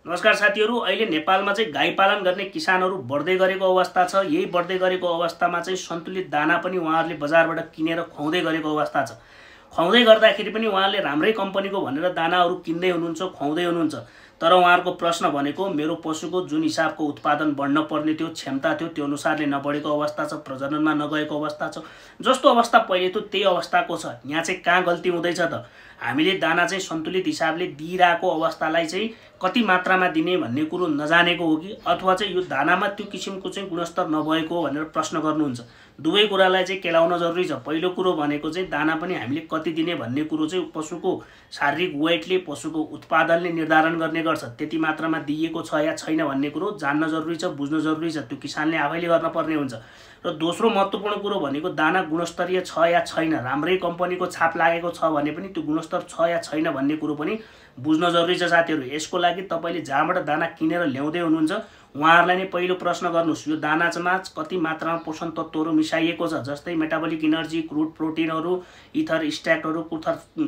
नमस्कार साथीहरु, अहिले नेपालमा चाहिँ गाई पालन गर्ने किसानहरु बढ्दै गरेको अवस्था छ। यही बढ्दै गरेको अवस्थामा चाहिँ सन्तुलित दाना पनि उहाँहरूले बजारबाट किनेर खुवाउँदै गरेको अवस्था छ। खुवाउँदै गर्दाखेरि पनि उहाँहरूले राम्रै कम्पनीको भनेर दानाहरु किन्दै हुनुहुन्छ, खुवाउँदै हुनुहुन्छ। तर उहाँहरूको प्रश्न भनेको मेरो पशुको जुन हिसाबको उत्पादन बढ्न पर्ने थियो, क्षमता थियो, त्यो अनुसारले नबढेको अवस्था छ, प्रजननमा नगएको अवस्था छ। जस्तो अवस्था पहिले थियो त्यही अवस्थाको छ। यहाँ चाहिँ कहाँ गल्ती हुँदैछ त? हामीले दाना चाहिँ सन्तुलित हिसाबले दिइरहेको अवस्थालाई चाहिँ कति मात्रामा दिने भन्ने कुरो नजानेको हो कि अथवा चाहिँ यो दानामा त्यो किसिमको चाहिँ गुणस्तर नभएको भनेर प्रश्न गर्नुहुन्छ। दुवै कुरालाई चाहिँ केलाउन जरुरी छ। पहिलो कुरो भनेको चाहिँ दाना पनि हामीले कति दिने भन्ने कुरो चाहिँ पशुको शारीरिक वेटले, पशुको उत्पादनले निर्धारण गर्ने गर्छ। त्यति मात्रामा दिएको छ या छैन भन्ने कुरो जान्न जरुरी छ, बुझ्न जरुरी छ। त्यो किसानले आफैले गर्न पर्ने हुन्छ। र दोस्रो महत्त्वपूर्ण कुरो भनेको दाना गुणस्तरीय छ या छैन, राम्रै कम्पनीको छाप लागेको छ भने पनि त्यो गुणस्तर छ या छैन भन्ने कुरो पनि बुझ्न जरुरी छ साथीहरु। यसको लागि तपाईले जहाँबाट दाना किनेर ल्याउँदै हुनुहुन्छ उहाँहरूलाई नै पहिलो प्रश्न गर्नुस्, यो दानामा कति मात्रामा पोषण तत्त्वहरू मिसाइएको छ, जस्तै मेटाबोलिक एनर्जी, क्रुड प्रोटिनहरू, इथर स्ट्याक्टहरू,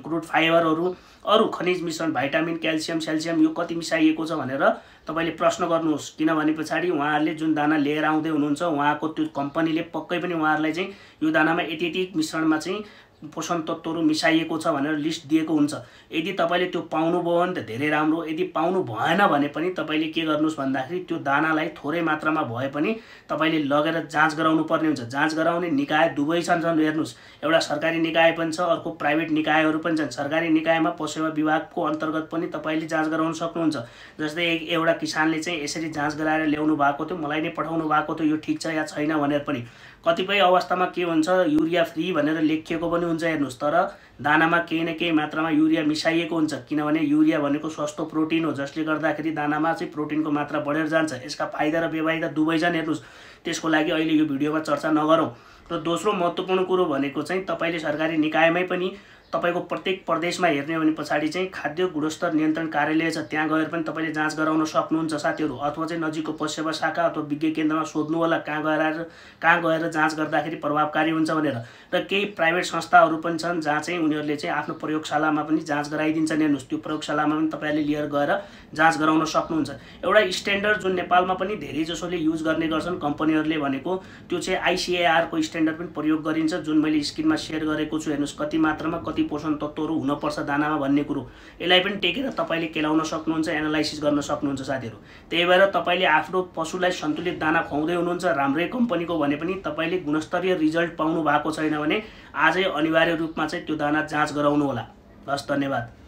क्रुड फाइबरहरू, अरु खनिज मिश्रण, भाइटामिन, क्याल्सियम, सेल्सियम यो कति मिसाइएको छ भनेर तपाईले प्रश्न गर्नुहोस्। किनभने पछाडी उहाँहरूले जुन दाना लिएर आउँदै हुनुहुन्छ उहाँको त्यो कम्पनीले पक्कै पनि उहाँहरूलाई चाहिँ यो दानामा यति मिश्रणमा चाहिँ पोषण तत्त्वहरू मिसाइएको छ भनेर लिस्ट दिएको हुन्छ। यदि तपाईले त्यो पाउनुभयो भने त धेरै राम्रो, यदि पाउनु भएन भने पनि तपाईले के गर्नुस् भन्दाखेरि त्यो दानालाई थोरै मात्रामा भए पनि तपाईले लगेर जाँच गराउनु पर्ने हुन्छ। जाँच गराउने निकाय दुवै छन् हेर्नुस्, एउटा सरकारी निकाय पनि छ, अर्को प्राइभेट निकायहरू पनि छन्। सरकारी निकायमा पशुसेवा विभागको अन्तर्गत पनि तपाईले जाँच गराउन सक्नुहुन्छ। जस्तै एउटा किसानले चाहिँ यसरी जाँच गराएर ल्याउनु भएको थियो, मलाई नै पठाउनु भएको थियो, यो ठीक छ या छैन भनेर पनि। कतिपय अवस्थामा के हुन्छ, युरिया फ्री भनेर लेखिएको पनि हुन्छ हेर्नुस्, तर दानामा केही न केही मात्रामा युरिया मिसाइएको हुन्छ। किनभने युरिया भनेको सस्तो प्रोटिन हो, जसले गर्दाखेरि दानामा चाहिँ प्रोटिनको मात्रा बढेर जान्छ। यसका फाइदा र बेफाइदा दुवै छन् हेर्नुस्। त्यसको लागि अहिले यो भिडियोमा चर्चा नगरौँ। र दोस्रो महत्त्वपूर्ण कुरो भनेको चाहिँ तपाईले सरकारी निकायमै पनि तपाईको प्रत्येक प्रदेशमा हेर्ने हो भने पछाडी चाहिँ खाद्य गुणस्तर नियन्त्रण कार्यालय छ, त्यहाँ गएर पनि तपाईले जाँच गराउन सक्नुहुन्छ साथीहरु। अथवा चाहिँ नजिकको पशुसेवा शाखा अथवा विज्ञ केन्द्रमा सोध्नु होला कहाँ गएर जाँच गर्दाखेरि प्रभावकारी हुन्छ भनेर। र केही प्राइभेट संस्थाहरू पनि छन् जहाँ चाहिँ उनीहरूले चाहिँ आफ्नो प्रयोगशालामा पनि जाँच गराइदिन्छन् हेर्नुस्। त्यो प्रयोगशालामा पनि तपाईले लिएर गएर जाँच गराउन सक्नुहुन्छ। एउटा स्ट्यान्डर्ड जुन नेपालमा पनि धेरै जसोले युज गर्ने गर्छन् कम्पनीहरूले भनेको त्यो चाहिँ ICAR को स्ट्यान्डर्ड पनि प्रयोग गरिन्छ, जुन मैले स्क्रिनमा शेयर गरेको छु हेर्नुस्। कति मात्रामा कति पोषण तत्त्वहरू हुनपर्छ दानामा भन्ने कुरो यसलाई पनि टेकेर तपाईले केलाउन सक्नुहुन्छ, एनालाइसिस गर्न सक्नुहुन्छ साथीहरु। त्यही भएर तपाईले आफ्नो पशुलाई सन्तुलित दाना खुवाउँदै हुनुहुन्छ राम्रै कम्पनीको भने पनि तपाईले गुणस्तरीय रिजल्ट पाउनु भएको छैन भने आजै अनिवार्य रूपमा चाहिँ त्यो दाना जाँच गराउनु होला। हस्, धन्यवाद।